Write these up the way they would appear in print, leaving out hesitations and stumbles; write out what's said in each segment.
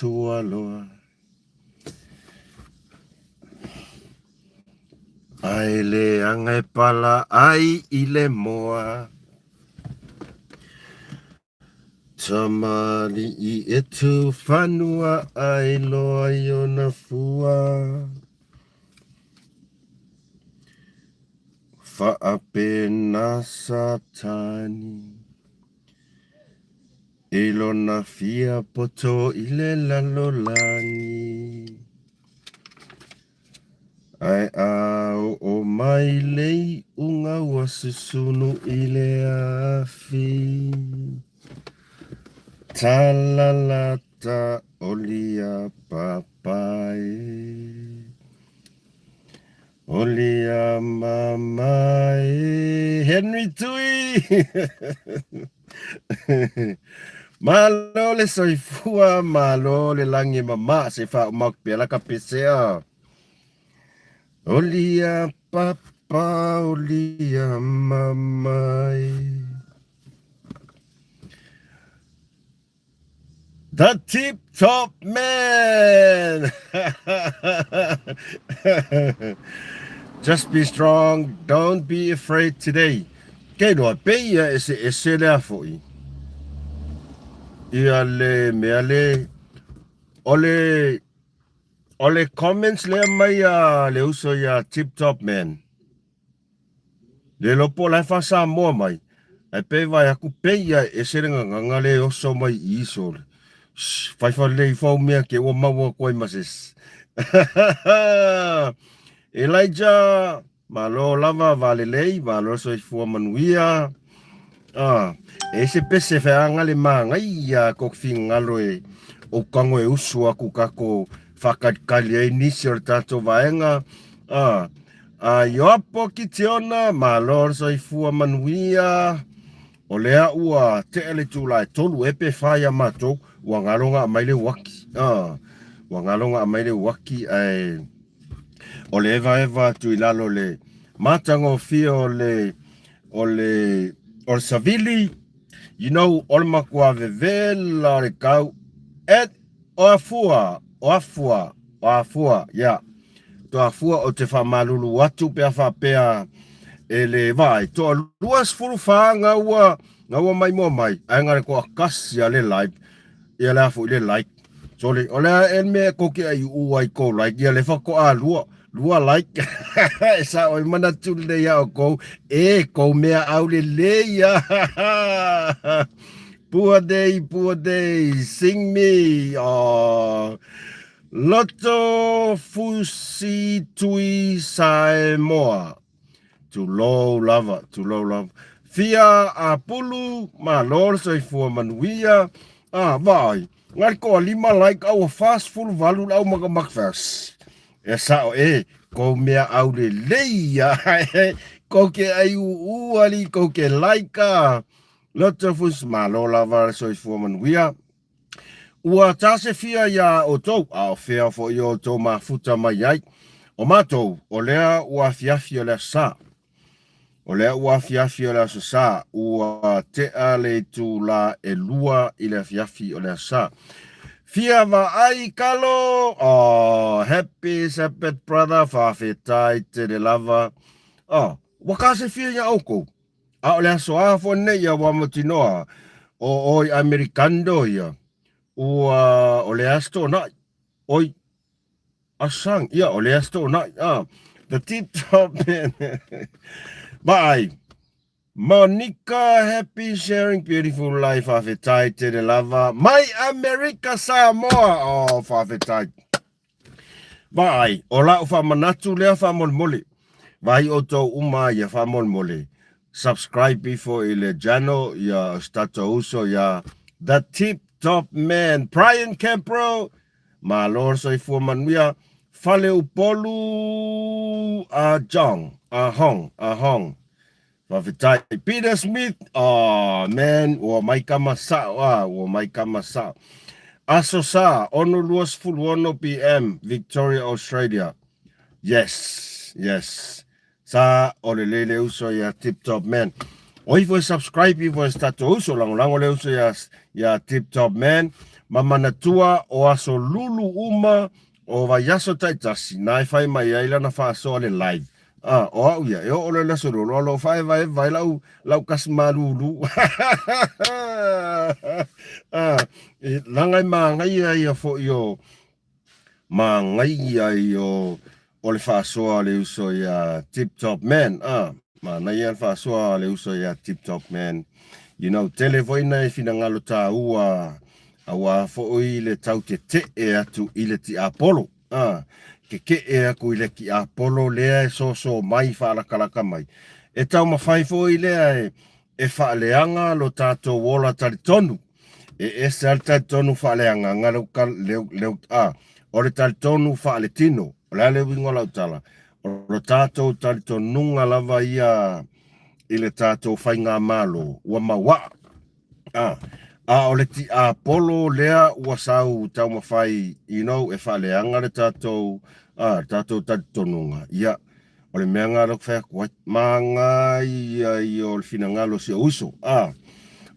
Tualoa. Ae leaga e pala ai i le moa. Tamalii e tufanua ai loa i ona fua. Faapena Satani i lona fia poto i le lalolagi. Ae a oo mai le iuga ua susunu i le afi. Talalata olia papa e. Olia mama e. Henry Tui! Malo le soifua, malo le lagi e mama se faauma atu pea la ka pesea. Olia papa, olia mama e. The Tip Top Man! Just be strong, don't be afraid today. Kei roa, pe ia e se ese lea fo'i. Ia le mea le, o le, o le comments lea mai a le uso ia Tip Top Man. Le iloa po o la e faa-Samoa mai, ae pei e vaai atu pei lava e ese le gagana lea e oso mai i i sole. Shh, fai falelei ifo au mea ke ua maua atu ai ma se isi. Elijah, malo lava, valelei, malo le soifua manuia. Ah, e se pese feaga le māgaia ko finagalo e o kago e usu aku kako whakalikali ai nisi o le tātou vaega. Ah, A Ioapo Kitiona, malo le soifua manuia. O lea ua tea le itula e tolu ea pe fa ia matou, ua galo ga aumai le uaki. Ah, ua galo ga aumai le uaki ae o le evaeva atu i lalo le matagofie o le o le o le savili, you know, o le matua vevela o le kau et o afua, o afua, o afua, yeah. Toafua o te faamalulu atu pe a faapea e le vaai. Toa 24 gaua, gaua mai moa mai, ae nga le toa kasi a le like, ia le a foi le like. Sorry, o le a e mea ko ke ai u ai ko like, ia le fa ko a lua, lua like. E sa oi mana tu le ia o kou, e kou mea au le le ia. Poor day, poor day, sing me. Oh. Loto Fusi Tui Samoa. Tulou lava, tulou lava. Fia a pulu, malo le soifua manuia. Ah, vaai. Ngai ko lima like au 48 le au makamaka fas. E sao e, kou mea au le lei ia. Kou ke ai u u ali, kou ke like a. Loto Fusi, malo lava le soifua manuia. Ua tasefia iā outou, a o fea foʻi o outou mafuta mai ai? O matou, o lea ua afiafi o le aso Sa. O lea ua afiafi o le aso Sa, ua tea le itulā ʻelua i le afiafi o le aso Sa. Fia vaai kalo! Oh, happy Sabbath brother, faafetai tele lava. Oh, ua tasefia iā oukou? A o le aso a foʻi nei ia ua mautinoa o oi Amerikando ia ua o le aso toʻonaʻi oi asang ia o le aso toʻonaʻi a the tip top man vaai Monica happy sharing beautiful life faafetai tele lava mai Amerika Samoa oh faafetai Vaai, o la'u faamanatu lea faamolemole. Vaai outou uma ia faamolemole. Subscribe ifo i le channel ia o se tatou uso ia The Tip Top Man Brian Campro. Malo le soifua manuia. Faleupolu a Jong, a Hong, a Hong. Faafetai. Peter Smith, oh man, ua mai kama sa'o a, ua mai kama sa'o. Aso Sa, 6:26 PM, Victoria, Australia. Yes, yes. Sa o le lele uso ia Tip Top Man. O ifo e subscribe ifo e se tatou uso, lagolago le uso ia, ia Tip Top Man. Ma manatua o aso lulu uma o vaiaso taitasi na e fai mai ai lana faasoa le live. Ah, o au ia, e oo loa i le aso lua, loa lou faaevaeva ai lau, lau kasi malūlū. ah, e, leaga e magaia ia foi o, magaia ia o, o le faasoa a le uso ia Tip Top Man. Ah, manaia le faasoa a le uso ia Tip Top Man. You know, tele foi nai finagalo tāua auā foi le tau tetee atu i le tiapolo. A, keke'e aku i le tiapolo lea e soso mai faalakalaka mai. E taumafai foi lea e, e faaleaga lo tatou ola talitonu. E ese lava le talitonu faaleagaga leu, leu, leu, a, o le talitonu faaletino. O le a le uiga o lau tala? O lo tatou talitonuga lava ia i le tatou faigamalo ua mauaa. A, a o le tiapolo lea ua sau taumafai, you know, e faaleaga le tatou, a, le tatou talitonuga, ia, o le mea lena lea ou te fai atu ai, manaia ia o le finagalo o si ou uso, a.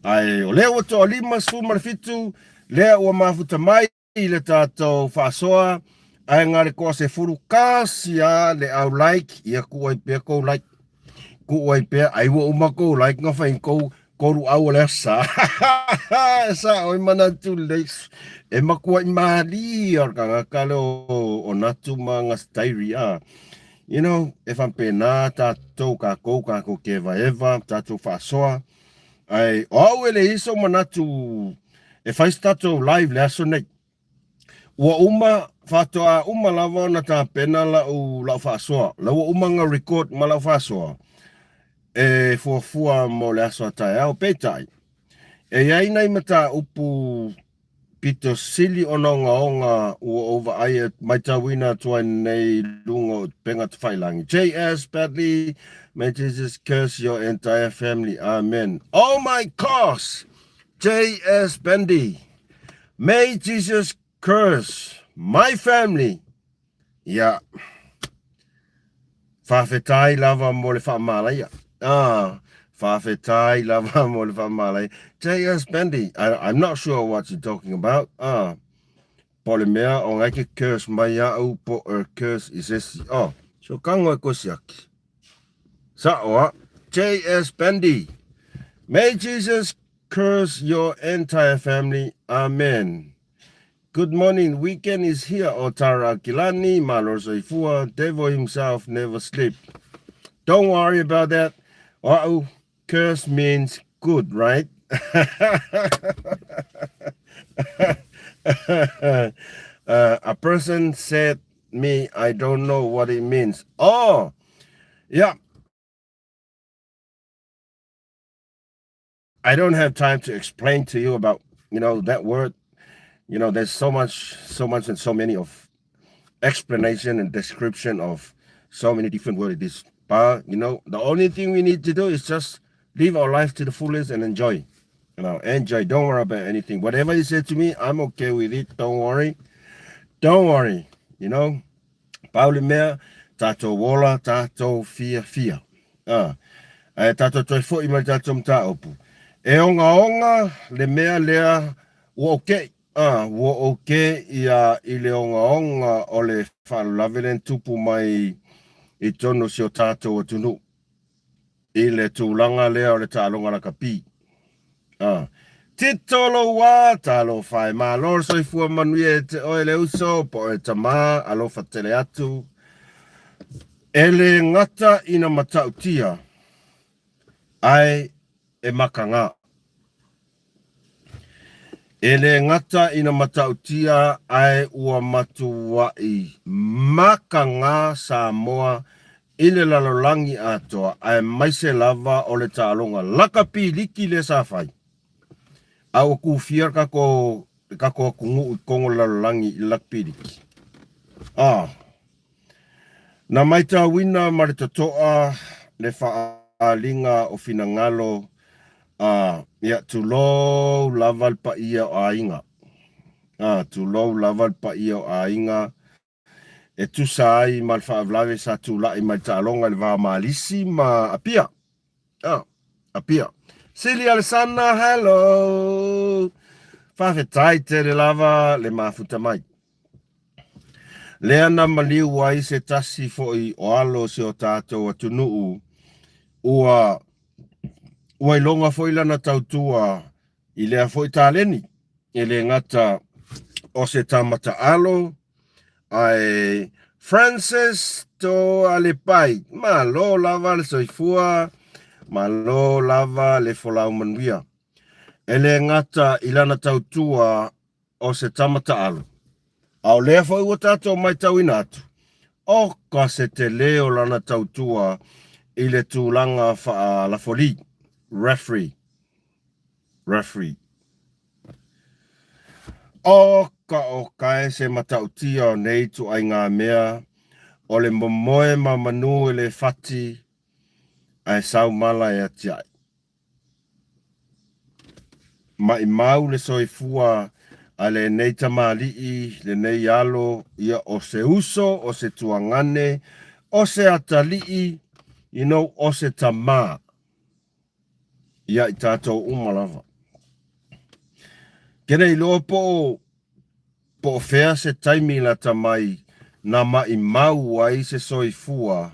Ae o lea ua toa 57, lea ua mafuta mai i le tatou faasoa, ae na o le toa 11 lava le au like, ia tuu ai pea tou like. Tuu ai pea, ai ua uma tou like na fai tou tolu au o le aso sa. Sa oi manatu lelei. E matuai malie o le tagata lea o Natu ma ana stairi a. You know, e faapena tatou kakou kakou te evaeva, tatou faasoa. Ae o au e leai sou manatu e fai se tatou live le aso nei. Ua uma, faatoa uma lava ona tapena lau, lau faasoa. La ua uma ona record ma lau faasoa e fuafua mo le aso a taeao. Peitai, e i ai nai mataupu pito sili ona ogaoga ua ou vaai e matauina atu ai nei i luga o upega tafailagi. JS Badley, may Jesus curse your entire family. Amen. Oh my gosh! JS Bendy, may Jesus curse my family. Ia, faafetai lava mo le faamalaia. Ah, faafetai lava mo le faamalaia. JS Bendy, I'm not sure what you're talking about. Ah, po o le mea o ngai ke curse mai au po o curse i se isi. Oh, so kango e koe siaki. Sa'o a. JS Bendy, may Jesus curse your entire family. Amen. Good morning, weekend is here, o Tara Kilani, Malo Soifua, devil himself never sleep. Don't worry about that. Uh-oh, curse means good, right? A person said me, I don't know what it means. Oh, yeah. I don't have time to explain to you about, you know, that word. You know, there's so much, so much and so many of explanation and description of so many different words it is. But, you know, the only thing we need to do is just live our life to the fullest and enjoy. You know, enjoy. Don't worry about anything. Whatever you say to me, I'm okay with it. Don't worry. Don't worry. You know, pau le mea, tatou ola, tatou fiafia. Ah, ae tatou toe foi mai le tatou mataupu. E ogaoga le mea lea ua ou kei, ah, ua ou kei ia i le ogaoga o le faalavelave lea na tupu mai i totonu o si o tatou atunuu i le tulaga lea o le taaloga lakapi. Ah. Tito Loua, talofa e malo le soifua manuia e te oe le uso, po o e tamā, alofa tele atu. E le gata ina matautia, ae e makagā. E le gata ina matautia, ae ua matuai makagā Samoa i le lalolagi atoa, aemaise lava o le taaloga lakapi liki lea sa fai, a ua kufia le tatou le tatou atunuu i totonu o le lalolagi i le lakapi liki. Ah. Na maitauina ma le totoa le faaaliga o finagalo a, ia, tulou lava le paia o aiga. Ah, tulou lava le paia o aiga e tusa ai ma le faalavelave sa tulai mai le taaloga i le va o Malisi ma Apia. Ah, Apia. Sili Alesana, hello! Faafetai tele lava le mafuta mai. Lea na maliu ai se tasi foi o alo o si o tatou atunuu ua ua iloga foi lana tautua i lea foi taleni. E le gata o se tama taalo, ae Francis Toalepai, malo lava le soifua, malo lava le folau manuia. E le gata i lana tautua o se tama taalo, a o lea foi ua tatou matauina atu, oka se tele o lana tautua i le tulaga faa-lafoli, referee. Referee. Oka oka e se matautia o nei ituaiga mea, o le momoe ma manu e le fati, ae sau mala e atiae. Maimau le soifua a lenei tamalii, lenei alo, ia o se uso, o se tuagane, o se atalii, you know, o se tamā ia i tatou uma lava. Ke le iloa po o Po o fea se taimi lata mai na maʻimau ai se soifua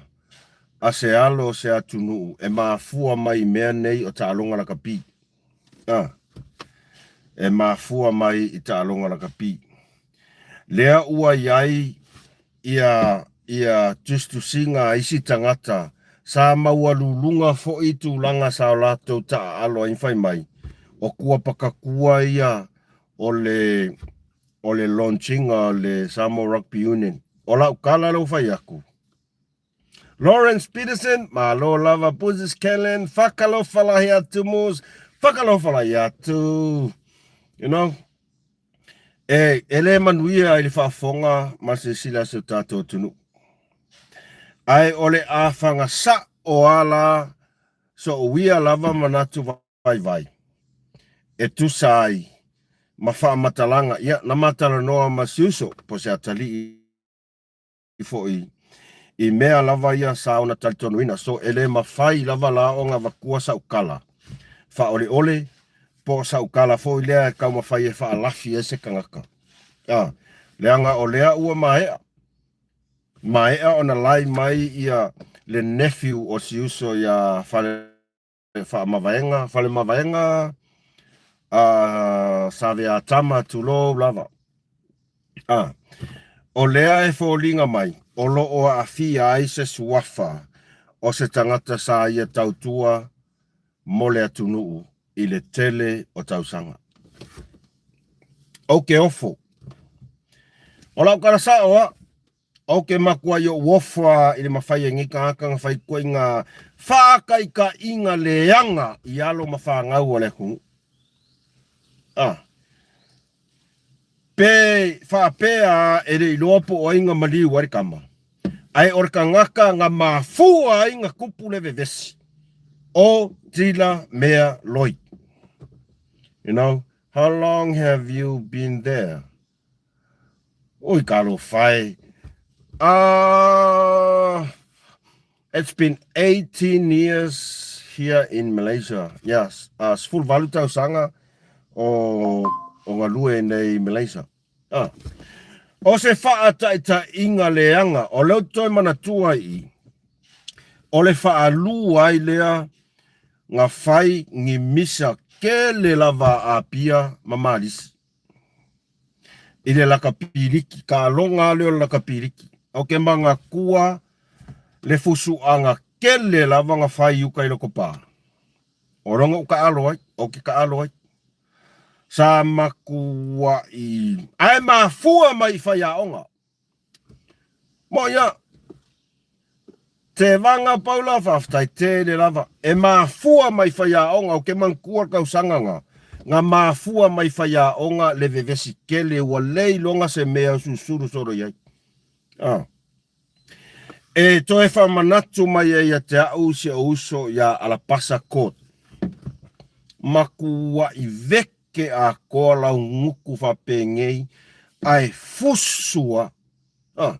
a se alo o se atunuu e mafua mai i mea nei o taaloga lakapi. A. E mafua mai i taaloga lakapi. Lea ua i ai ia ia tusitusiga a isi tagata sa maualuluga foi tulaga sa o latou taaalo ai ma fai mai, o kuapakakua ia o le o le launching o le Samoa Rugby Union. O lau tala lea ua fai atu. Lawrence Peterson, malo lava Buses Kellen, fakalofa lahi atu Mus, fakalofa lahi atu. You know, e, e le manuia i le faafofoga ma le silasila a si o tatou atunuu. Ae o le afaga sa'o ala so'ouia lava manatu vaivai e tusa ai ma faamatalaga, ia, na ma talanoa ma si uso po o se atalii foi i mea lava ia sa ona talitonuina. So e le mafai lava la ona avatua sau tala faaoleole po o sau tala foi lea e taumafai e faalafi ai se tagata. A, leaga o lea ua maea, maea ona lai mai ia le nephew o si uso ia Fale Faamavaega, Falemavaega, a Saveatama, tulou lava. A, o lea e foliga mai, o lo o aafia ai se suafa o se tagata sa ia tautua mo le atunuu i le tele o tausaga. Ou ke ofo. O lau tala sa'o a, Ou te matua i ou ofa i le mafai e nei tagata na fai ituaiga faataitaiga leaga i alo ma fanau a le atunuu. A. Pe faapea e le iloa po o ai na maliu ai le tama, ae o le tagata na mafua ai na tupu le vevesi, o tila mea loi. You know, how long have you been there? Oi talofa e. It's been 18 years here in Malaysia. Yes, 18 tausaga o, o galue nei i Malaysia. Ah. O se faataitaiga leaga, o lea ou te toe manatua i i, o le faalua ai lea na fai ni misa tele lava a Apia ma Malisi. I le lakapiliki, taaloga lava lea o le lakapiliki. Ou te manatua le fusuaga tele lava na fai i uta i Lotopa. O lona ou taalo ai, ou te taalo ai. Sa matuai, ae mafua mai i faiaoga. Mo ia, Tevaga Paula, faafetai tele lava. E mafua mai faiaoga, ou te manatua le tausaga na, na mafua mai faiaoga le vevesi tele ua le iloga se mea o susulu solo i ai. Ah. E toe faamanatu mai ai ia te au si ou uso ia Alapasa Court. Matuai veke atoa lau gutu faapenei ae fusu a. Ah.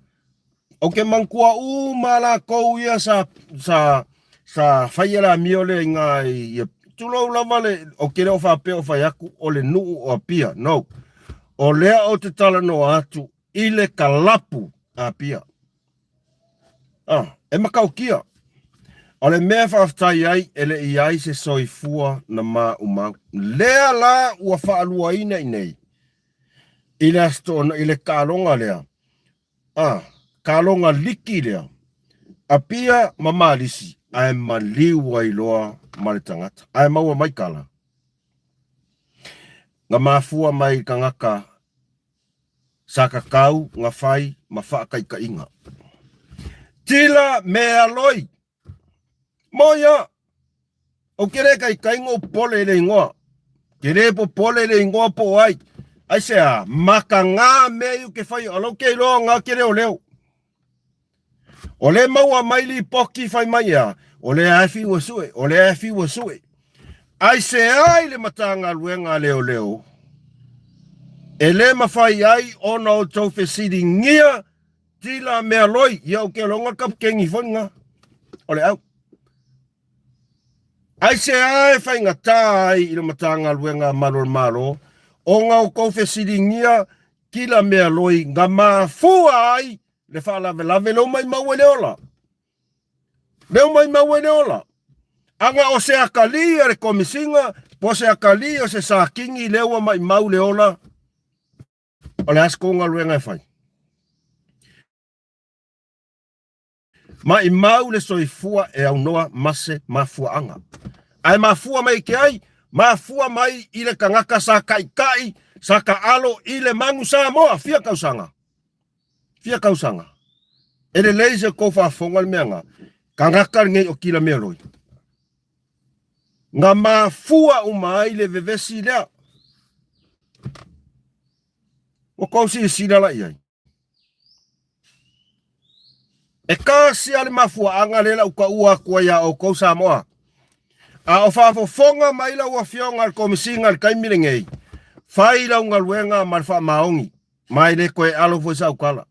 Ou te manatua uma latou ia sa sa sa faia le amio lea i na i Tulou lava le, ou te le o faapea o fai atu o le nuu o Apia, no. O lea ou te talanoa atu i le kalapu a Apia. Ah, e matautia. O le mea e faafetai ai e le i ai se soifua na maumau. Lea la ua faaluaina i nei i le Aso Toonai i le taaloga lea, ah, taaloga liki lea, Apia ma Malisi, ae maliu ai loa ma le tagata. Ae maua mai tala, na mafua mai i tagata sa tatau na fai ma faataitaiga. Tila mealoi! Moia! Ou te le taitai na ou popole i le igoa. Te le popole i le igoa po o ai. Aisea, mataga mea i ou te fai, o lou te iloa na te leoleo. O le maua mai lipoti fai mai ea, o lea e fiu e sue, o lea e fiu e sue. Aisea i le Matagaluega a Leoleo e le mafai ai ona outou fesiligia tila mealoi? Ia ou te logo le kaputeni foi lena o le au. Aisea e faigata ai i le Matagaluega a Malu o le Malo ona outou fesiligia tila mealoi na mafua ai le faalavelave leo maimau ai le ola? Leo maimau ai le ola. Aga o se akalii a le Komisiga po o se akalii o se Sakini lea ua maimau le ola, o le a se kou galuega e fai? Maimau le soifua e aunoa ma se mafuaaga. Ae mafua mai i ke ai? Mafua mai i le tagata sa taitai, sa taalo i le manu Samoa fia tausaga. Fia tausaga. E lelei se tou faafofoga le mea na. Tagata lenei o Kila Mealoi. Na mafua uma ai le vevesi lea. Ua tou silasila la i ai. E tasi lava le mafuaaga lea la ou taua atu ai ia outou Samoa. A o faafofoga mai lau Afioga i le Komesina i le taimi lenei, fai lau galuega ma le faamaoni, ma e le toe alo foi sau tala.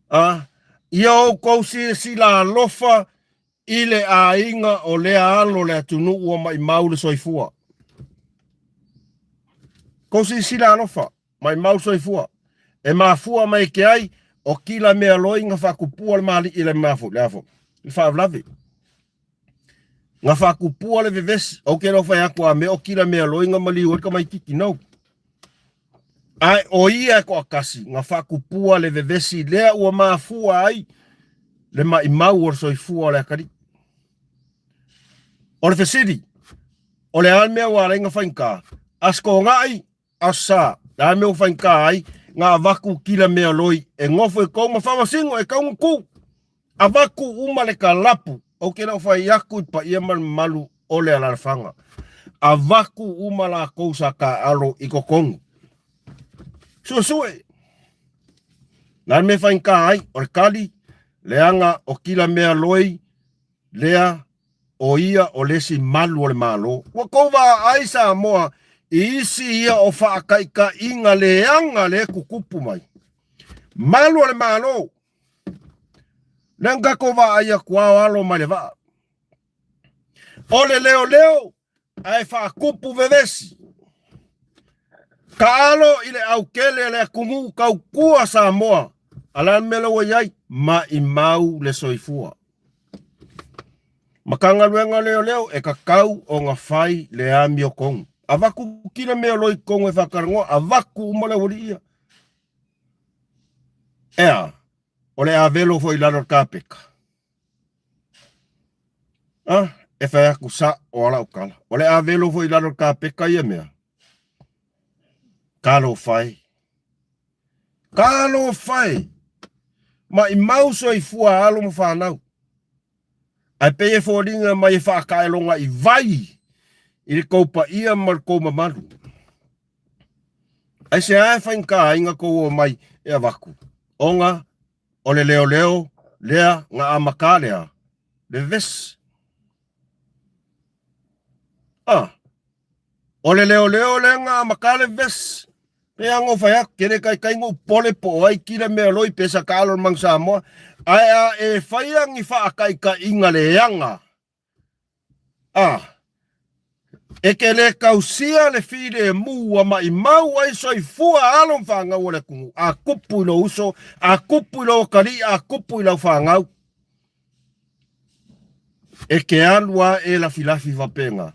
A, ia outou silasila alofa i le aiga o lea alo le atunuu ua maimau le soifua. Kou silasila alofa, maimau le soifua. E mafua mai ke ai o kila mea loi na faatupua le malii le mafu, le afo, le faalavelave. Na faatupua le vevesi, ou te le o fai atu a mea o kila mea loi na maliu ai le tamaititi, no. Ae o ia e toatasi na faatupua le vevesi lea ua mafua ai le maimau o le soifua o le atalii. O le fesili, o le a le mea ua ala ai na faigata? Aso Toonai, Aso Sa, le a le mea ua faigata ai na avatu kila mealoi e nofo i kou ma faamasino e tau na tu? Avatu uma le kalapu, ou te le o fai atu i paia ma le mamalu o le alalafaga. Avatu uma latou sa taaalo i totonu. Suesue. Na le mea faigata ai, o le tali, leaga o kila mea loi, lea o ia o le isi malu o le Malo. Ua tou vaai Samoa i isi ia o faataitaiga leaga lea e tutupu mai. Malu o le Malo. Lea na tatou vaai atu ao alo mai le vaa. O le leoleo ae faatupu vevesi. Taalo i le autele a le atunuu tautua Samoa. A le a le mea lea ua i ai? Maimau le soifua. Matagaluega leoleo e tatau ona fai le amiotonu. Avatu kila mea o lo i totonu e faatalanoa, avatu uma le aualii ia. Ea, o le avelo foi i lalo o le kapeta. Ah, e fai atu sa o ala o tala. O le avelo foi i lalo o le kapeta ia mea. Talofa e. Talofa e. Maimau soifua alo ma fanau. Ae pei e foliga mai e faataeloga i vai i le tou paia ma le tou mamalu. Aisea e faigata ai na tou omai e avatu? Ona o le leoleo lea na amata lea le vevesi. Ah, o le leoleo lea na amata le vevesi. Pe a no fai atu, ke le taitai no pole po o ai kila mea loi pe sa taalo le Manu Samoa. Ae a e faia ni faataitaiga leaga. A, e ke le kausia le filemu ua maʻimau ai soifua alo ma fanau o le atunuu, a kupu i lou uso, a kupu i lou atalii, a kupu i lau fanau. E ke alu a e lafilafi faapena.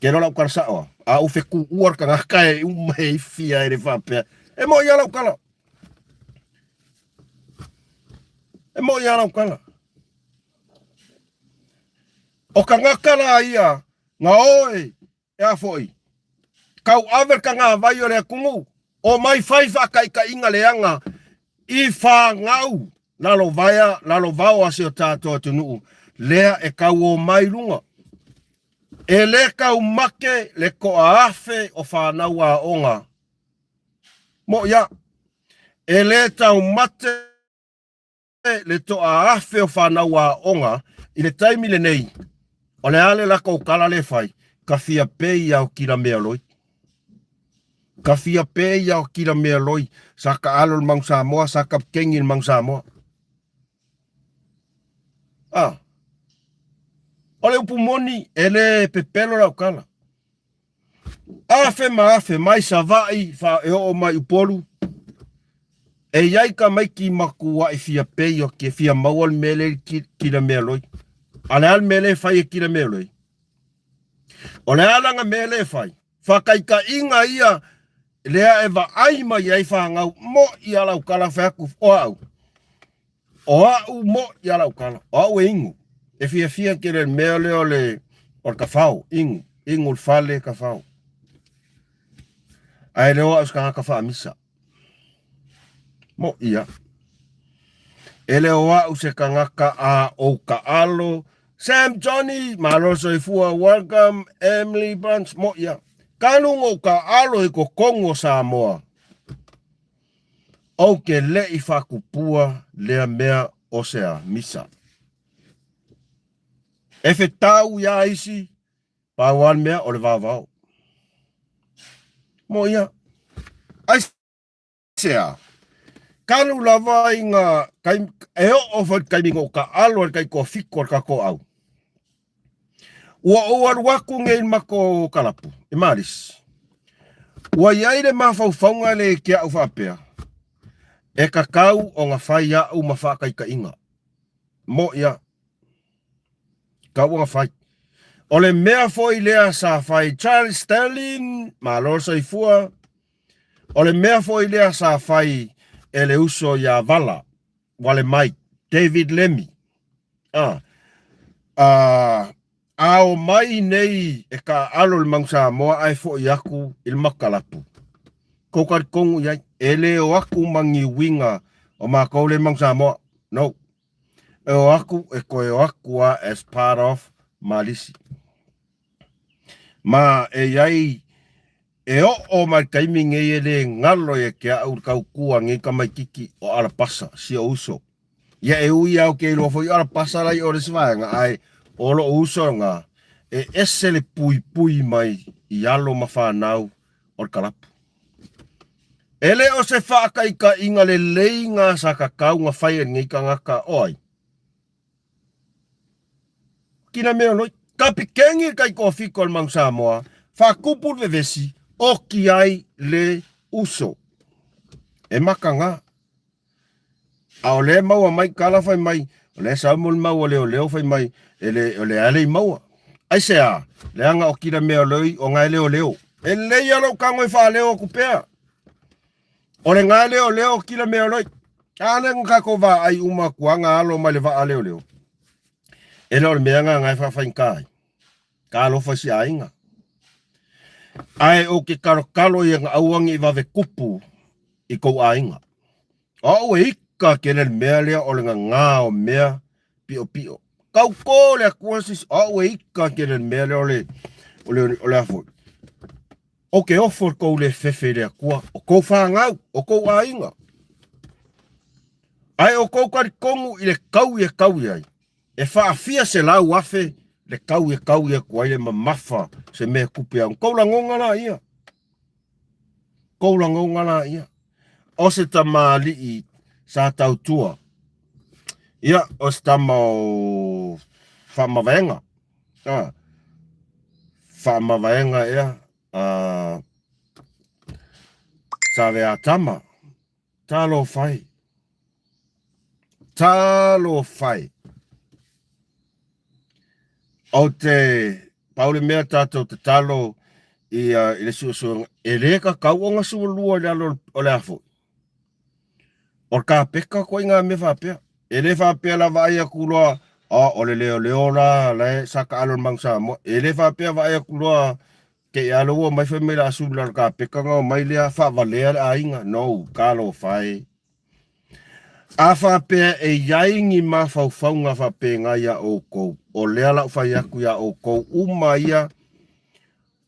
Ke iloa lau tala sao a, a ou fetuua le tagata e uma e ifia e le faapea, e moi a lau tala. E moi a lau tala. O tagata la ia, na oe, e a foi, tau ave le tagavai o le atunuu, o mai fai faataitaiga leaga i fanau lalovaea lalovao a si o tatou atunuu lea e tau o mai luga. E le taumate le toaafe o fanau aoga moʻia. E le taumate le toaafe o fanau aoga i le taimi lenei. O le a le latou tala le fai? Ka fia pei ao kila mea loi. Ka fia pei ao kila mea loi. Sa ka alo le Manu Samoa, sa ka kengi le Manu Samoa. Ah. O le upu moni, e le pepelo lau tala. Afe ma afe mai Savaʻi fa e oo mai Upolu, e iai tamaiti matuaʻi fia pei o ke fia maua le mea lea i kila mea loi. A le a le mea lea e fai e kila mea loi? O le a lana mea lea e fai? Faataitaiga ia lea e vaai mai ai fanau moʻi a lau tala fai atu o au. O au moʻi a lau tala, o au e inu. E fiafia tele le mea lea o le o le kafao, inu, inu le fale kafao. Ae le o au se tagata faamisa. Moʻi a. E le o au se tagata a ou taalo. Sam Johnny, malo soifua, welcome Emily Bruns, moʻi a. Kanu ou taalo i totonu o Samoa. Ou ke leʻi faakupua lea mea o se a misa. E fetau iā isi, pau a le mea o le vaovao. Mo ia. Ai se a. Kanu lava i nga kai, e oo foi le taimi na ou taalo ai le taitoafitu a le tatou au. Ua ou alu aku nei i le matou kalapu i Malisi. Ua i ai le mafaufauga lea i te au faapea, e tatau ona fai au ma faataitaiga. Moʻi a. Tatau ona fai. O le mea foi lea sa fai Charles Sterling, malo le soifua. O le mea foi lea sa fai e le uso ia Vala, wale mai, David Lemi. A, a, a o mai nei e taaalo i le Manu Samoa ae foi aku i le Makalapu. Kou talitonu i ai, e le o aku ma ni uiga o matou le Manu Samoa. No. E o aku, e toe o aku a as part of Malisi. Ma e i ai, e oo mai le taimi nei e le galo ia te au le tautua nei tamaititi o Alapasa, si ou uso. Ia e ui au ke iloa foi o Alapasa la i o le isi vaega, ae o lou uso lena, e ese le puipui mai i alo ma fanau o le kalapu. E le o se faataitaiga lelei na sa tatau na fai e lenei tagata o ai? Kina mea loi. Kapikeni le taitoafitu a le Manu Samoa, faatupu le vevesi, oki ai le uso. E makaga. A o lea e maua mai tala fai mai, o lea e sau mo le mau a leoleo fai mai, e le, o lea le i maua. Aisea? Leaga o kila mea loi o ngae leoleo. E lelei a lou tago e faaleo atu pea. O le ngae leoleo o kila mea loi. A lea na tatou vaai uma atu a na alo mai le vaa leoleo. E le o le mea na ngae faafaigata ai. Ka alofa i si aiga. Ae ou te kalokalo ia na aua ne i vave kupu i kou aiga. O au e ika tele le mea lea o le gagā o mea piʻopiʻo. Tauto le Atua sisi, o au e ika tele le mea lea o le, o le, o le a foi. Ou te ofo le kou le fefe i le Atua, o kou fanau, o kou aiga. Ae o kou talitonu i le taui e taui ai, e faafia 100,000 le tau e taui atu ai le mamafa se mea e tupe au. Kou lagona la ia. Kou lagona la ia. O se tamalii sa tautua. Ia, o se tama o Faamavaega. A, Faamavaega ea, a, Saveatama. Talofa e. Talofa e. Ou te pau le mea tatou tatalo i, uh, i le suesuega, e le kakau ona sualua i lalo o le a foi. O le kapeka koe i ngā mea faapea. E le faapea la vaai atu loa, oh, o le leoleo la, la e sa taalo le Manu Samoa. E le faapea vaai atu loa, te i alo ua mai fai mai la sulu la le kapeka na omai lea faavalea le aiga. No, talofa e. A faapea e i ai ni mafaufauga faapena iā outou, o lea la ou fai atu iā outou uma ia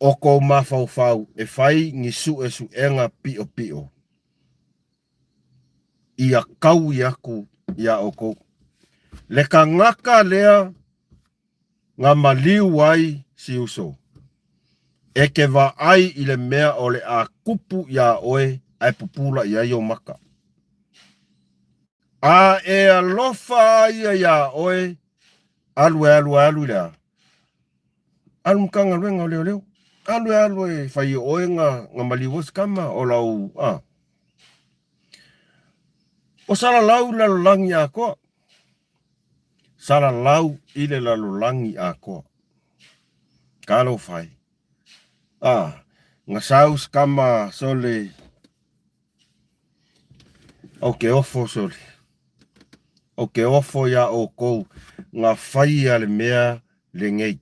o kou mafaufau e fai ni suʻesuʻega piʻopiʻo ia kaui aku iā ʻoukou. Le kanaka lea na maliu ai si uso, e ke vaai i le mea o le a kupu iā ʻoe ae pupula i ai ou maka. A e alofa ia iā ʻoe, alu e alu e alu i le a? Alu Matagaluega o Leoleo. Alu e alu e fai o oe nga, nga maliu o se kama o lau, a. O salalau i le lalolagi atoa. Salalau i le lalolagi atoa. Talofa e. A, nga sau se kama sole, ou te ofo sole. Ou te ofo iā outou nga faia le mea lenei.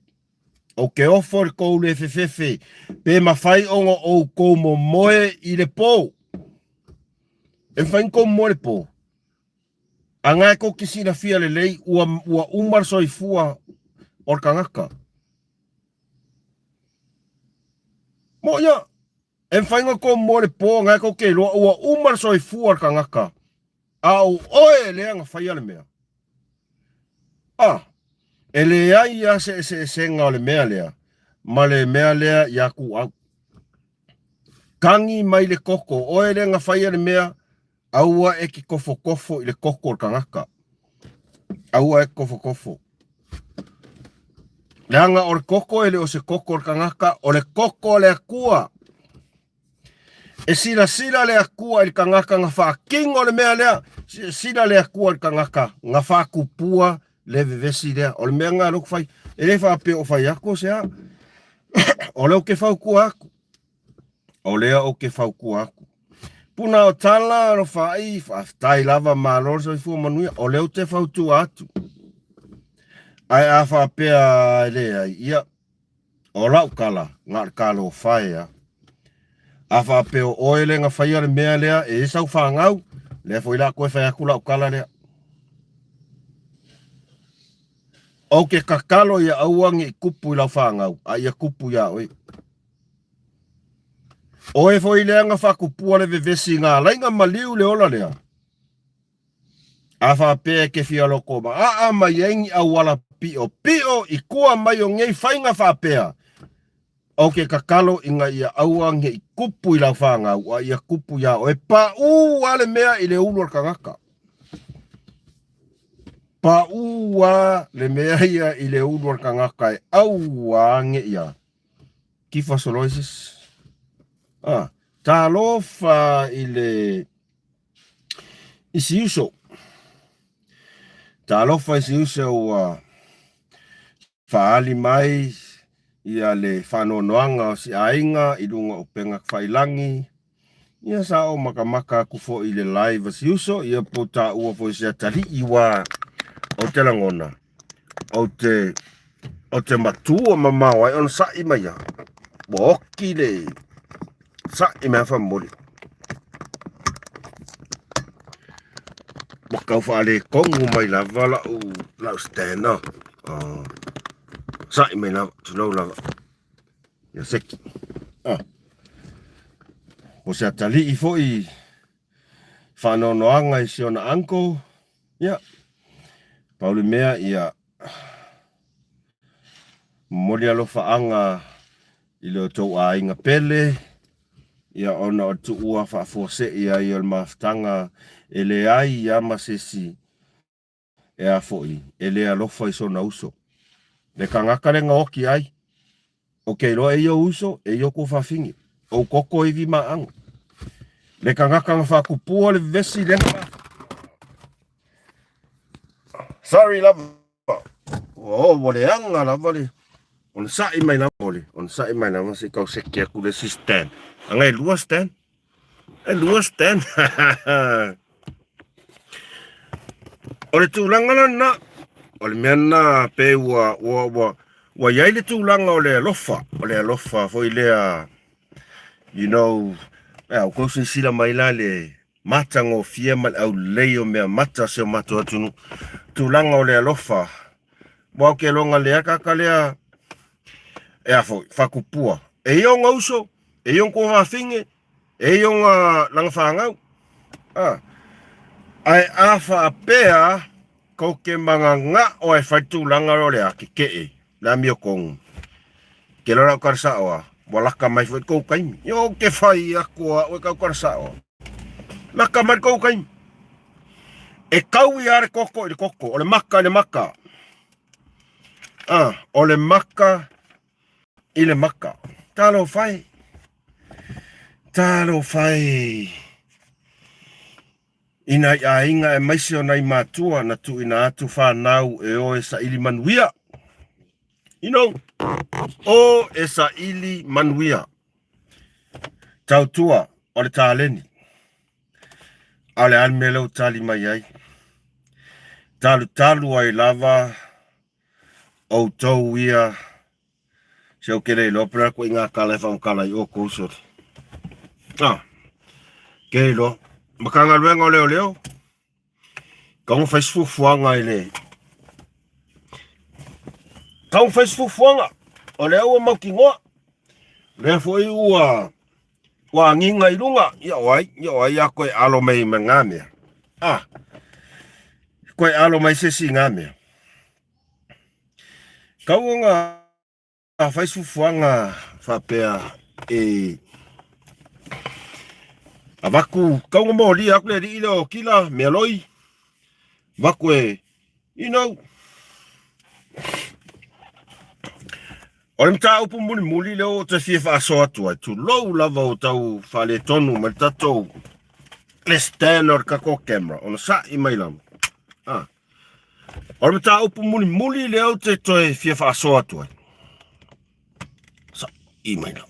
Ou te ofo i le tou le fefefe, pe mafai ona outou momoe i le po. E mafai ona tou momoe i le po. A na e tou te silafia lelei ua, ua uma le soifua o le tagata. Mo ia, e mafai ona tou momoe i le po, na e tou te iloa ua uma le soifua o le tagata. A o oe lea na faia le mea. A, e leai lava se eseesega o le mea lea ma le mea lea iā Tuuau. Tagi mai le toto, oe lea na faia le mea, aua e te tofotofo i le toto o le tagata. Aua e te tofotofo. Leaga o le toto e le o se toto o le tagata, o le toto o le Atua. E silasila le Atua i le tagata na faatino le mea lea, silasila le Atua i le tagata na faatupua le vevesi lea. O le mea lena lea ou te fai, e le faapea o fai atu o se a. O lea ou te fautua atu. O lea ou te fautua atu. Puna o tala, alofa ai, faafetai lava, malo le soifua manuia. O lea ou te fautua atu. Ae a faapea e leai, ia, O lau tala, na o le talofa e a. A faapea o oe lea na faia le mea lea e i ai sau fanau, lea foi la toe fai atu lau tala lea. Ou te tatalo ia aua ne i tupu i lau fanau, a ia tupu iā oe. Oe foi lea na faatupua le vevesi na ala ai na maliu le ola lea. A faapea e te fia loko maa mai ai ni auala piʻopiʻo i tua mai o nei faiga faapea, ou te tatalo ina ia aua ne i kupu i lau fanau, a ia kupu iā oe. Paʻū lava le mea i le ulu o le tagata. Paʻū lava le mea ia i le ulu o le tagata e aua ne i a. Kifa soloisis. Ah, talofa i le I si uso. Talofa i si uso ua faaali mai ia le faanoanoaga o si aiga i luga o upega tafailagi. Ia sa ou makamaka atu foi i le live a si uso, ia po o taua foi se atalii ua ou te lagona ou te ou te matua mamao ai ona saʻi mai ia ua oki le saʻi mai faamomoli ua tau faaletonu mai lava lau lau stand oh. Oh. Saʻi mai lava tulou lava ia seki ah. O se atalii foi faanoanoaga i si ona uncle Ia, pau le mea, ia, momoli alofaaga i lo outou aiga pele, ia, ona o le tuua faafuasei ai o le mafutaga e leai lava ma se isi. E a foi, e le alofa i sona uso. Le kangaka le gaoki ai, o ke iloa e ia uso, e ia kou fafine, ou koko ivi ma ago. Le kangaka na faakupua le vevesi le na Sorry lava. Ua oo ua leaga lava le onosai mai lava o le onosai mai lava se i tau seke atu le isi stand. Aga e lua stand. E lua stand. O le tulaga lena, o le mea lena pe ua, ua, ua, ua i ai le tulaga o le alofa, o le alofa foi lea, you know, ea, ua tou silasila mai la le matagofie ma le aulelei o mea mata a si o matou atunuu, tulaga o le alofa, aua ou te iloa lea tagata lea, ea foi, faatupua, e i ai ona uso, e i ai ona tuafafine, E i ona lana fanau. A. Ae a faapea kou te magaga'o e fai le tulaga lea o le a tetee le amiotonu, ke loa lau tala sa'o a, ua laka mai foi le tou taimi. Io ou te fai atu a'u e tau tala sa'o a, laka mai le tou taimi. E kau ia le koko i le koko, o le maka i le maka. A, o le maka i le maka. Talofa e! Talofa e! I nai aiga aemaise o nai matua na tuuina atu fanau e o e saili manuia. You know, o e saili manuia. Tautua o le taleni. A o le a le mea lea ua tali mai ai? Talutalu ai lava outou ia se ou te le iloa pela koe ngā kala e whakamkala i o kou sori. Ah, ke iloa. Matagaluega o Leoleo, kaunga fai se fuafuaga i le kaunga fai se fuafuaga o lea ua mautinoa lea foi ua ua agiga i luga ia o ai ia o ai a koe alo mai ma ngā mea ah koe alo mai se isi i ngā mea Kaua nga fai fufuaga faapea e avaku kaua molia aku le alii lea o Kila Mealoi avaku e you know O le mataupu mulimuli lea ua ou toe fia faasoa atu ai, tulou lava ua tau faaletonu mai le tatou le stand o le tatou camera ona sa'i mai lava. Ah. O le mataupu mulimuli lea ou te toe fia faasoa atu ai. Sa'i mai lava.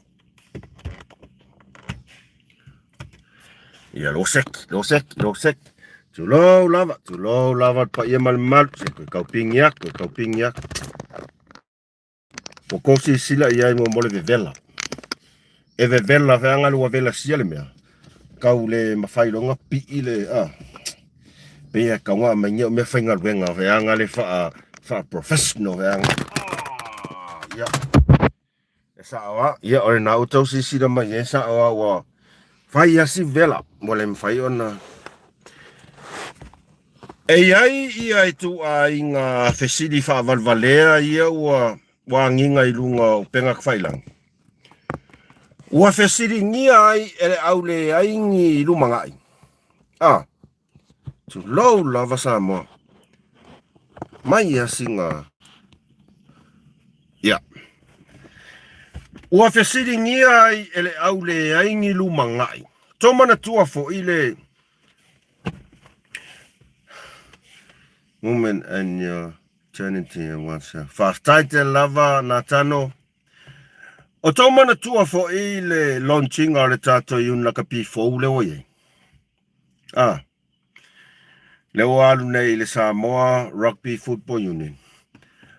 Ia lo seki, lo seki, lo seki. Tulou lava, tulou lava le paia ma le mamalu. Se toe tau pingi atu, toe tau pingi atu. Ua kou silasila i ai mo mo le vevela. E vevela feaga le ua velasia le mea. Kau le mawhai loa pii le a. Pei e kau ngā mai o mea whaingaluenga feaga le wha, wha professional feaga. Ah, ia. E sao a, ia o le nā utau silasila mai e sao a ua whai asi vela. Ua le mawhai ona E i ai ia ituaiga fesili faavalevalea ia ua ua agiga i luga o upega tafailagi? Ua fesiligia ai e le auleai ni lumanai? A, tulou lava Samoa. Mai ia sina Ia. Ua fesiligia ai e le auleai ni lumanai? Tō manatua foi le Woman and your eternity and oneself. Faafetai tele lava Natano. O tō manatua foi le launching o le tātou Iun Lakapi fou lea ua i ai. Ah, lea ua alu nei i le Samoa Rugby Football Union.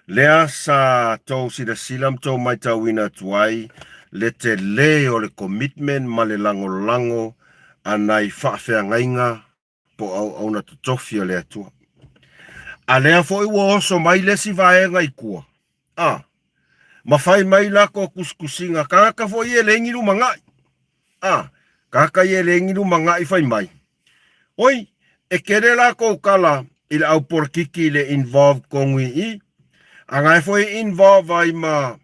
Lea sa tou silasila ma tou matauina atu ai le tele o le commitment ma le lagolago a nai faafeagaiga po o auauna totofi a le Atua. A lea foi ua oso mai le isi vaega i tua, a, ma fai mai lako tusitusiga tagata foi ia e leai ni lumanai, a, tagata ia e leai ni lumanai fai mai, oi, e tele lakou tala i le au polokiki i le involve tonu i i, a na e foi involve ai ma.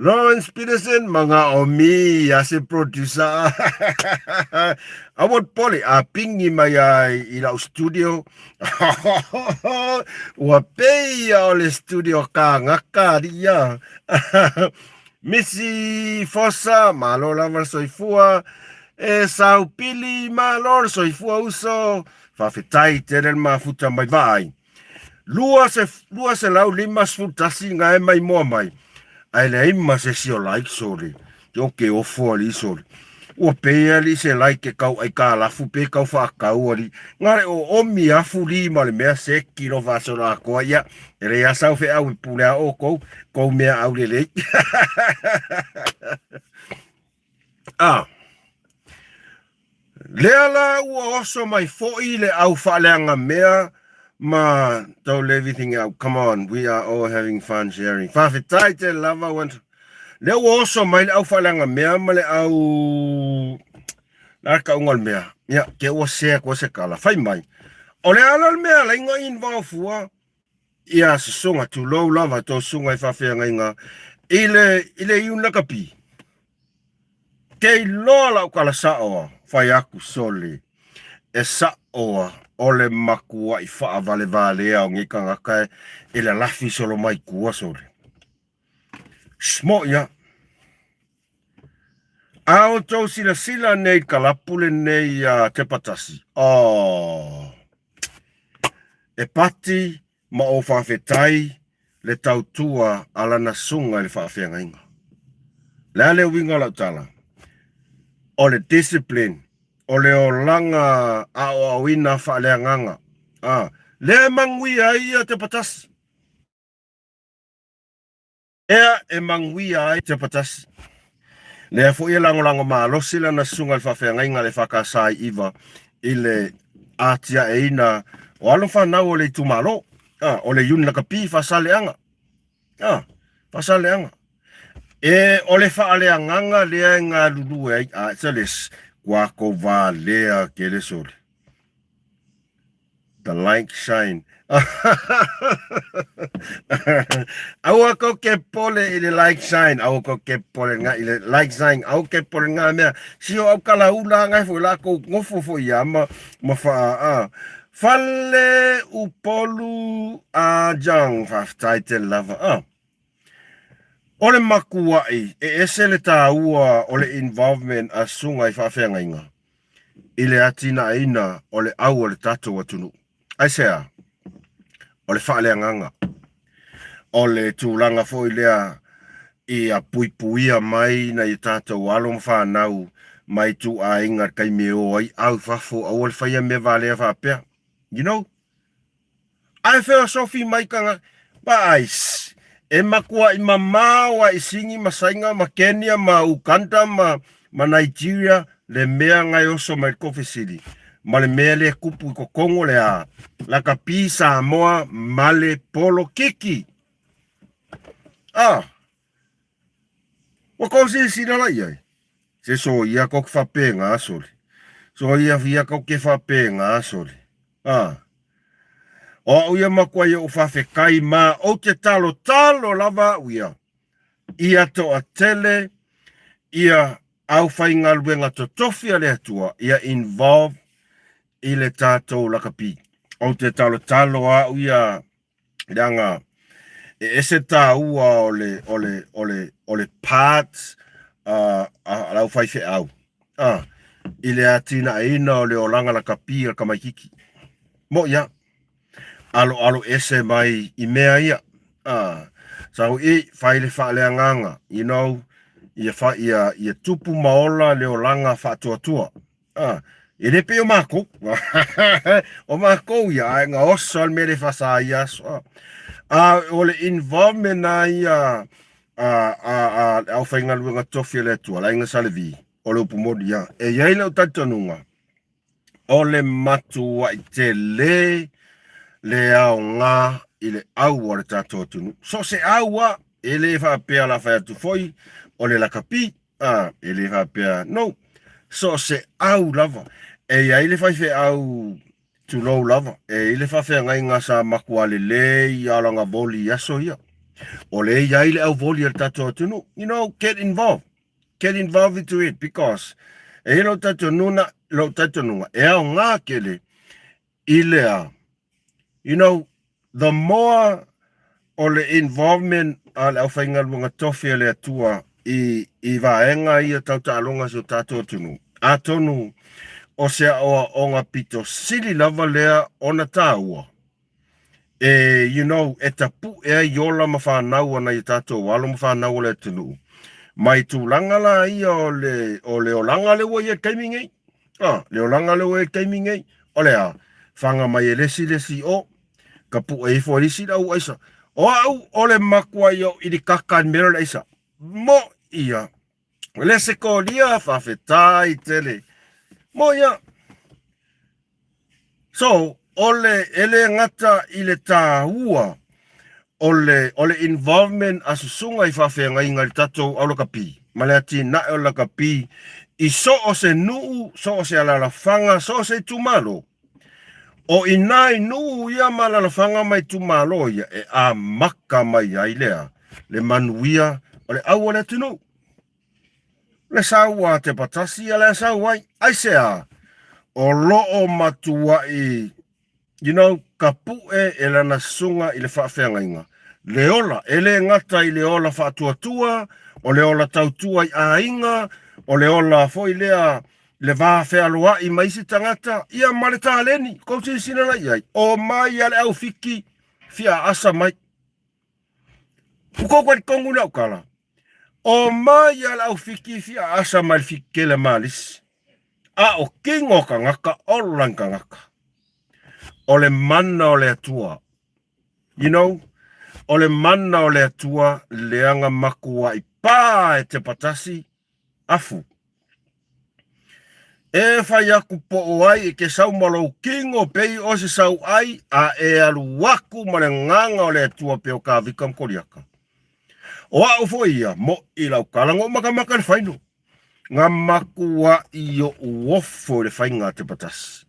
Lawrence Peterson magaomia se producer. Aua pole a pingi mai ai i lau studio. Ua pei o le studio kagaka alii. Missy Fosa, malo lava le soifua. E Saupili, malo le soifua uso. Faafetai tele le mafuta mai vaai. 251 gae mai moa mai. Ae leai ma se isi o like sole. Ke o ke ofo alii sole. Ua pei alii se like e kau aikalafu pe kau faakau alii. Ngale o omi afu li ma le mea se kilo faasolo atoa ia. E leai a sau feau e pule a oukou, kou mea aulelei. Ah. Lea la ua oso mai foi le au faaleagamea ma don't leave everything out. Come on, we are all having fun sharing. Faafetai tele lava ua lea ua oso mai le au faaleagamea ma le au la kauga o le mea. Ia, ke ua share koe se kala. Fai mai. O le ala le mea lainga involve fua ia susuga tulou lava tō susuga i faafeagaiga i le i le iunakapi. Kei loa lau kala sa'o a fai aku sole e sa'o a o le makua'i fa'avalevalea o nei tagata e lalafi solo mai kua sole. Smoʻi a. A outou silasila nei i le kalapu lenei a Tepatasi, oh, e pati ma o faafetai le tautua a lana susuga i le faafeagaiga. Le a le uiga o lau tala? O le discipline, o le olaga aoaoina faaleagaga, a, lea e manuia ai ia Tepatasi. Lea e manuia ai Tepatasi. Lea foi e lagolago malosi lana susuga i le faafeagaiga a le EFKS i Iva i le atiaeina o alo fanau o le itumalo, a, o le Iuni Lakapi Faasaleaga. A, Faasaleaga. E, o le faaleagaga lea e galulue ai, a, se le kuako valea kele sole. The light shine. Aua ko ke pole i le like sign. Aua ko ke pole nga i le like sign. Aua ke pole nga mea. Si o au kala ula ngai fo la ko ngofo fo ia ma ma fa a. Fale upolu a jang faafetai tele lava. A. O le makua'i e ese le tāua o le involvement a susuga i faafeagaiga i le atinaeina o le au o le tatou atunuu. Aisea? O le faaleagaga. O le tulaga foi lea ia puipuia mai nai o tatou alo ma fanau mai ituaiga i le taimi e o ai au i fafo aua le faia mea valea faapea. You know? Ae feosofi mai tagata, vaai, e matuai mamao a i Sini ma Saina ma Kenya ma Uganda ma, ma Nigeria le mea na e oso mai le kofesili ma le mea lea e tupu i totonu o le a lakapi Samoa ma le polokiki. Ah, ua kou silasila la i ai? Se soia kou ke faapena sole. Soia fia kou ke faapena sole. Ah. O au ia makuai oʻu faafetai ma ou te talotalo lava au ia ia toatele ia aufaigaluega totofi a le Atua ia involve i le tatou lakapi. Ou te talotalo au ia leaga e ese tāua o le, o le, o le, o le part a le aufaifeau i le atinaeina o le olaga lakapi a le tamaititi. Moʻi a, aloalo ese mai i mea ia. Sau i, fai le faaleagaga, you know, ia, fa, ia, ia tupu ma ola le olaga faatuatua. Ah, e le pei o mākou. O mākou ia, ae ga oso le mea le fasa ia aso. Ah, ah o le involvement na ia a a a le aufaigaluega tofi a le Atua, le aiga Sa Levi, o le upu moni ia. E i ai lau talitonuga, o le matuai tele le aoga i le au a le tatou atunuu. So o se au a, e le faapea la fai atu foi, o le lakapi, A, e le faapea, no, so o se au lava. E i ai le faifeau tulou lava, e i ai le faafeagaiga sa matua lelei a lana voli i aso ia. O lea e i ai le auvoli a le tatou atunuu. You know, get involved. Get involved into it because e i ai lou talitonuga, lou talitonuga e aoga tele i lea, you know, the more o le involvement a le aufaigaluega tofi a le Atua i, i vaega ia tau taaloga si o tatou atunuu, atonu o se aoaoga pito sili lava lea ona taua e, you know, e tapu'e ai ola ma fanau a nai o tatou alo ma fanau o le atunuu mai tulaga la ia o le, o le olaga lea ua i ai i le taimi nei. Ah, le olaga lea ua i ai i le taimi nei, o le a? Faga mai e le isi le isi i o, tapu'e ifo e le isi le au aisa. O au o le matua i ou ilikaka i le mea lea o le aisa. Mo'i ia. O le se kolia faafetai tele. Mo'i ia. So, o le, e le gata i le tāua o le, o le involvement a susuga i faafeagaiga i le tatou au lakapi ma le atinae o le lakapi i so o se nuu, so o se alalafaga, so o se itumalo. O i ina i nuu ia ma alalafaga ma itumalo ia e amata mai ai lea le manuia o le au o le atunuu. Le sau a te patasi ia lea sau ai. Aisea? O loo matuai, you know, tapu'e e lana susuga i le faafeagaiga. Le ola, e le gata i le ola faatuatua, o le ola tautua i aiga, o le ola foi lea le va fealoa'i ma isi tagata, ia ma le taleni, kou silasila la i ai, omai a le au fiki, fia aasa mai. Ua kou talitonu lau tala, omai a le au fiki fia aasa mai le fiki tele a Malisi. A o kino o tagata, ola ni tagata. O le mana o le Atua. You know, o le mana o le Atua lea na matuai pa e Tepatasi afu. E fai aku po o ai e ke sau ma lou kino pei o se sau ai a e alu aku ma le agaga o le Atua pei o Kavika ma Koliata. O a'u foi ia, mo'i lau tala, na ou makamaka i le faino. Na matua'i o'u ofo i le faiga a Tepatasi.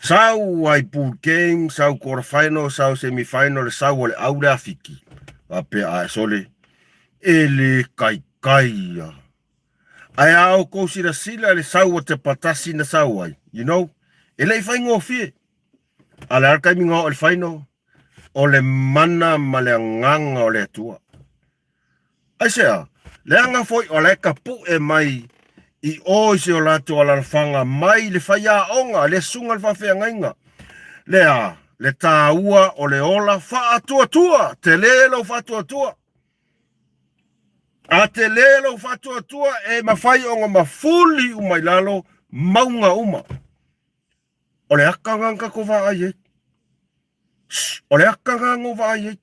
Sau ai pool game, sau quarter final, sau semi final, le sau o le au le afiki. Faapea ae sole, e le kaikai ia. Ae a outou silasila i le sau o Tepatasi na sau ai, you know, e le i faigofie. A o le a le taimi na oo i le final? O le mana ma le agaga o le Atua. Aisea? Leaga foi o la e tapu'e mai i o i si o latou alalafaga mai le faiaoga, le susuga i le faafeagaiga. Lea, le taua o le ola faatuatua, tele lou faatuatua. A tele lou faatuatua e mafai ona mafuli uma i lalo mauga uma. O le aka lena na tatou vaai ai. O le aka lena na ou vaai ai.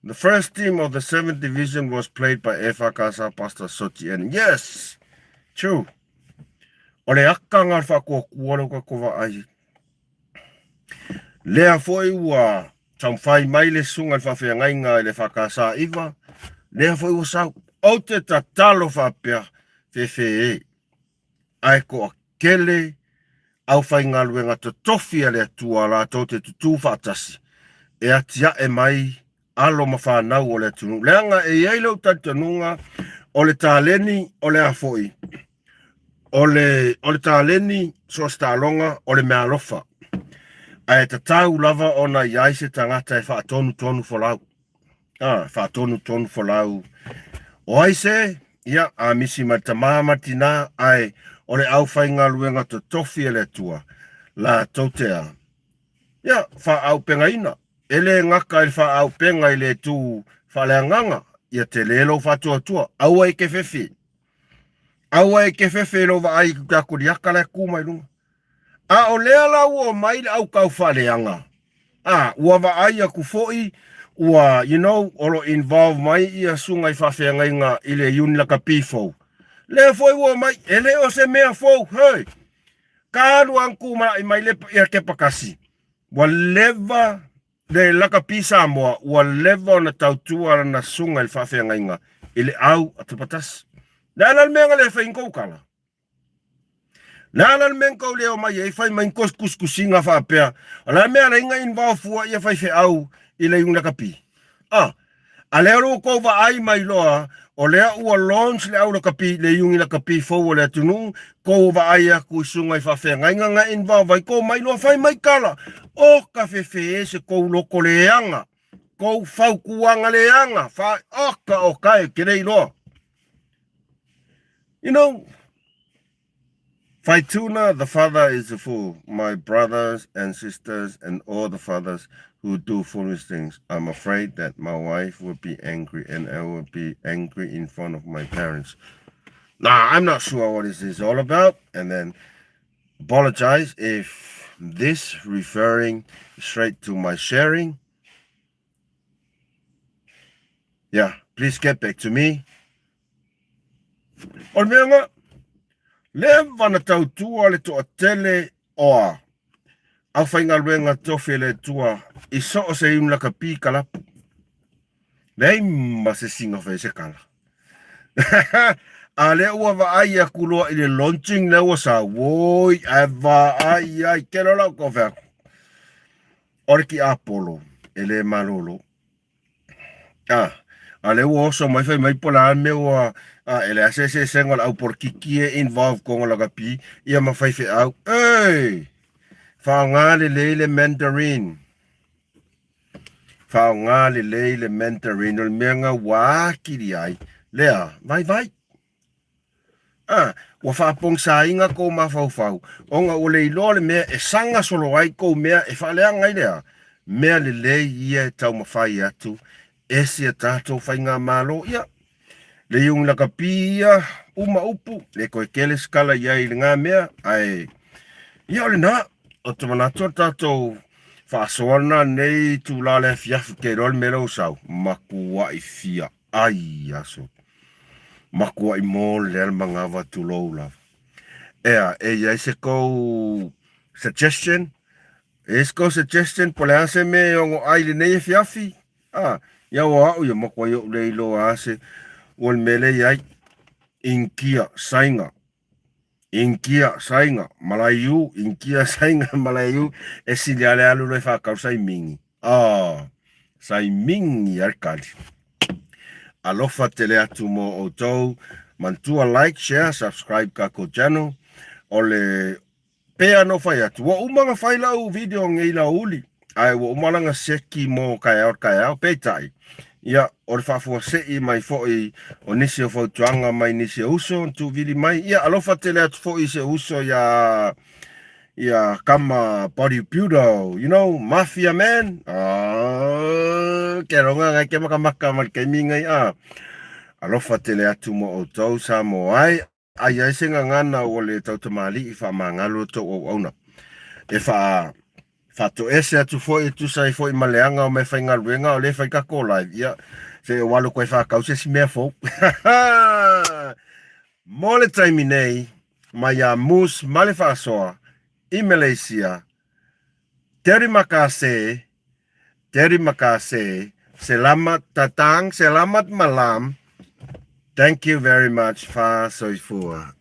The first team of the seventh division was played by EFKS Pastor Soti and yes, true. O le aka lena o le faatuatua lea ua tatou vaai ai. Lea foi ua taumafai mai le susuga i le faafeagaiga i le EFKS 9, lea foi ua sau. Ou te tatalo faapea, fefe e. Ae toatele aufaigaluega totofi a le Atua latou te tutū faatasi e atiae mai alo ma fanau o le atunuu. Leaga e i ai lou talitonuga o le taleni o le a foi, o le, o le taleni so o se taaloga o le meaalofa. Ae tatau lava ona i ai se tagata e faatonutonu folau. A, faatonutonu folau. O ai se? Ia, a misi mai le tamā ma le tinā, ae o le aufaigaluega totofi a le Atua, latou te a? Ia, faaaupegaina. E le gata i le faaaupega i le itu faaleagaga, ia tele lou faatuatua. Aua e te fefe. Aua e te fefe i lou vaai i te Koliata la e tu mai luga. A o lea la ua omai le au taufaaleaga, a, ua vaai atu foi ua, you know, o lo involve mai ia susuga i faafeagaiga i le Iuni Lakapi fou. Lea foi ua omai, e le o se mea fou, hey! Ka alu a tumala'i mai le ia Tepatasi, ua leva le Lakapi Samoa, ua leva ona tautua lana susuga i le faafeagaiga i le au a Tepatasi. Le a la le mea na le fai ai tou tala? Le a la le mea na tou le omai ai fai mai ni tusitusiga faapea, o le a le mea e ala ai ona involve fua ia faifeau i le iuga lakapi? A! A lea ua kou vaai mai loa, o lea ua launch le au lakapi, le iugi lakapi fou o le atunuu, kou vaai aku i susuga i faafeagaiga nga involve ai kou mai loa fai mai tala, o ka fefe e se kou loko leaga, kou fautuaga leaga, fa, o ka o ka e ke le iloa. You know, Faituna, the father is a fool. My brothers and sisters and all the fathers who do foolish things. I'm afraid that my wife will be angry and I will be angry in front of my parents. Now, I'm not sure what this is all about. And then apologize if this referring straight to my sharing. Yeah, please get back to me. O le mea nga, leva na tautua le toatele oa aufaigaluega tofi e le Atua i so o se iun lakapi kalapu. Leai ma se singa fai se kala. A lea ua vaai aku loa i le launching lea ua sa, woi, ae vaai ai, ke lola o kofe aku. O le ki Apollo, e le malolo. A, a lea ua oso mai fai mai po o le a le mea ua, a, e leai se eseesega o le au polokiki e involve koga lakapi, ia ma faifeau. Ei! Faaaoga lelei le Mandarin. Faaaoga lelei le Mandarin, o le mea nga ua atili ai, lea, vaivai. A, ua faapogisaina kou mafaufau, ona ua le iloa le mea e saga solo ai kou mea e faaleaga ai lea mea lelei ia e taumafai atu e si a tatou faigamalo. Ia, le iugi lakapi ia, uma upu, le toe tele se tala i ai i lena mea, ae ia o lena, o te manatu o le tatou faasoa lena lenei itula o le afiafi, ke iloa le mea lea ua sau, matuai fia ai aso. Matuai mo lea le manava tulou lava. Ea, e i ai se kou suggestion? E i ai se kou suggestion po o le a se mea e ono ai lenei afiafi? A, ia ua au ia matuai ou le iloa a se ua le mea lea i ai. Inkia, Saina. Inkia, Saina, Malaiu, Inkia, Saina, Malaiu, e sili lava le alu loa e faatau saimigi. Ah, saimigi a le kali. Alofa tele atu mo outou. Manatua like, share, subscribe kakou channel. O le pea no fai atu. Ua uma na fai lau video nei lau uli. Ae ua uma lana seki mo kaeao kaeao. Peitai, ia, o le faafuasei mai foi o nisi o fautuaga mai nisi o uso na tuuvili mai. Ia, alofa tele atu foi i se uso ia ia kama bodybuilder, you know, mafia man. Ah, ke ronga ngai ke makamaka ma le taimi ngai a. Alofa tele atu mo outou Samoa ai. A i ai se gagana ua le tautamalii faamagalo tou auauna. E faa faatoese atu foi e tusa ai foi ma le aga o meafaigaluega o lea e fai takou live, ia, se i ou alu koe faatau se isi mea fou. Mo le taimi nei, mai ia Moose ma le faasoa i Malaysia, terima kasih, terima kasih, selamat datang, selamat malam, thank you very much, fa soifua.